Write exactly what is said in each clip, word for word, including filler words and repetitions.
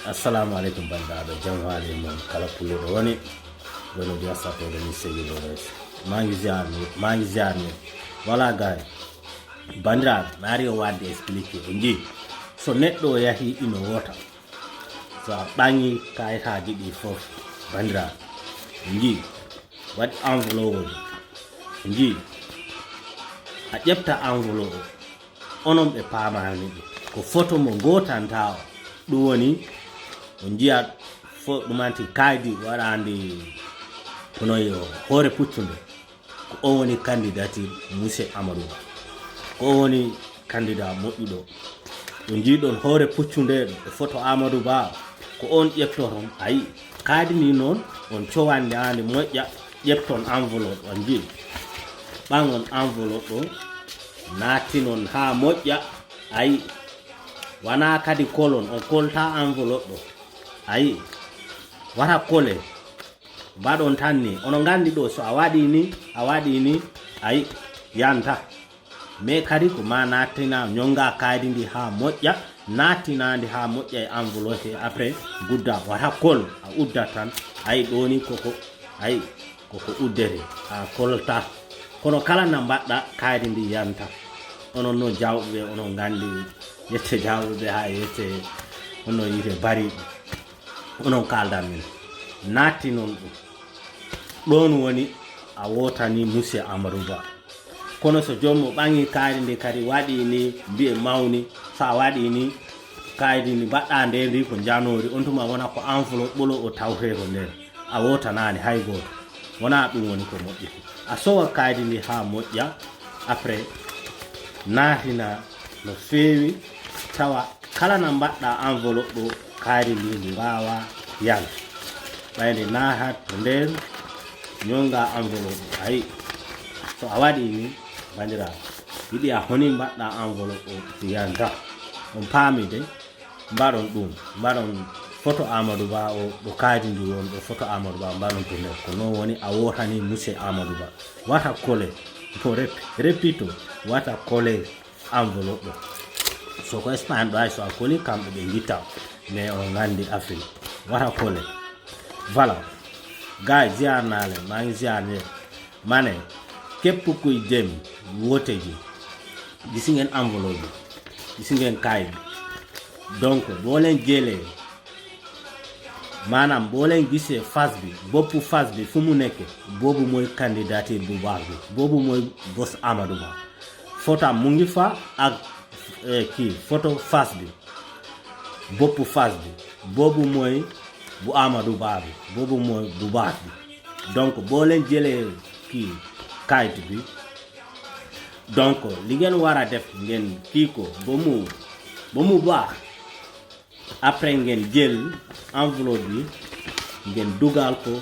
Assalamu aleykum, banndiraaɓe. Jam waali e mon kala pulluɗo woni. Woni diaspora ɗo ni segi ɗo res. Maa ngi ziar ni, maa ngi ziar ni. Voilà, gars. Banndiraaɓe, mi ari o waɗde expliqué. O njii. So neɗɗo o yahi ino woota. So a ɓaŋi kayitaaji ɗi fof, banndiraaɓe. O njii. Waɗi enveloppe o. O njii. A ƴefta enveloppe o. Onon ɓe paamaani ɗum. Ko photo mo ngootantaa o. Ɗum woni, o njiya fo-, ɗum anti kaydi waɗaandi hono yo hoore puccunde. Ko o woni candidature Monsieur Amadou Ba. Ko o woni candidat moƴƴuɗo. Ɗo njiiɗon hoore puccunde ɗo, e photo Amadou Ba. Ko on ƴeftoton, ayi. Kaydi ndi noon, on cowande aande moƴƴa, ƴefton enveloppe, on njii. Ɓaŋon enveloppe ɗo, naattinon haa moƴƴa, ayi. Wanaa kadi kolon, on kolta enveloppe ɗo. Ayi, wata kole. Mbaɗon tan ni, ono nganndi ɗo, so a waɗi ni, a waɗi ni, ayi, yanta. Mais kadi ko ma naattina, ñonnga kaydi ndi haa moƴƴa, naattina ndi haa moƴƴa e enveloppe, après gudda, wata kol, a uddat tan, ayi, ɗo ni koko, ayi, koko uddete, a kolta. Kono kala na mbaɗɗa, kaydi ndi yanta. Onon no jawɓe ɓe, onon nganndi, yette jawɓe ɓe haa yette, hono yite bariiɓe. Onon kaaldan min. Naatti noon ɗum. Ɗoon woni a wootani Monsieur Amadou Ba. Kono so joom mo ɓaŋi kaydi ndi kadi waɗi ni, mbiye mawni, so a waɗi ni, kaydi ndi mbaɗɗa nde ndi ko njanoori, on tuma wona ko enveloppe ɓolo o tawte ko nden. A wootanaani hay gooto. Wona ɗum woni ko moƴƴi. A sowa kaydi ndi haa moƴƴa, après naatina no feewi, tawa kala na mbaɗɗa enveloppe ɗo, kaydi ndi ndi mbaawa yalde. Ɓay nde naatat to nder, ñonnga enveloppe ɗo. Ayi, so a waɗi ni, banndiraaɓe, yiɗi a honi mbaɗɗa enveloppe o, yanta. On paami de, mbaɗon ɗum, mbaɗon photo Amadou Ba o, ɗo kaydi ndi won ɗo, photo Amadou Ba, mbaɗon to nder. Ko noon woni a wootani Monsieur Amadou Ba. Wata kole, mo rep-, repito, wata kole enveloppe ɗo. So ko Espagne ɗo, hay so a koli, kamɓe ɓe ngitta. Mais on nganndi Afrique. Wata kole. Voilà. Gars, ziar naa leen, maa ngi ziar ñëpp. Ma ne, képp kuy dem wote ji, gis ngeen enveloppe bi, gis ngeen kayit bi. Donc, boo leen jëlee, maanaam boo leen gisee fas bi, boppu fas bi fu mu nekk, boobu mooy candidature bu baax bi, boobu mooy bos Amadou Ba. Photo am mu ngi fa ak, eh, kii, photo fas bi, boppu fas bi, boobu mooy bu Amadou Ba bi, boobu mooy bu baax bi. Donc, boo leen jëlee kii, kayit bi, donc, li ngeen war a def, ngeen kii ko ba mu, ba mu baax. Après, ngeen jël enveloppe bi, ngeen dugal ko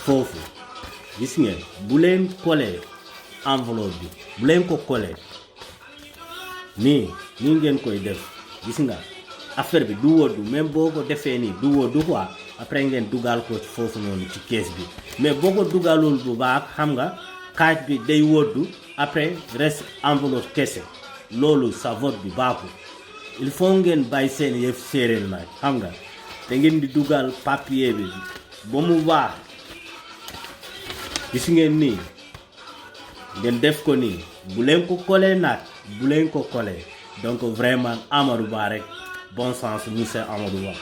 foofu. Gis ngeen, bu leen kole enveloppe bi, bu leen ko kole. Nii, nii ngeen koy def. Gis nga, affaire bi du woddu, même boo ko defee nii, du woddu quoi. Après, ngeen dugal ko foofu noonu ci kees bi. Mais boo ko dugalul bu baax, xam nga, kayit bi day woddu. Après, reste enveloppe kese. Loolu sa vote bi baaxul. Il faut ngeen bàyyi seen yëf séeréer nag, xam nga. Te ngeen di dugal papier bi ba mu baax. Gis ngeen nii. Ngeen def ko nii. Bu leen ko kole nag. Bu leen ko kole. Donc vraiment, Amadou Ba rek. Bon sens, Monsieur Amadou Ba.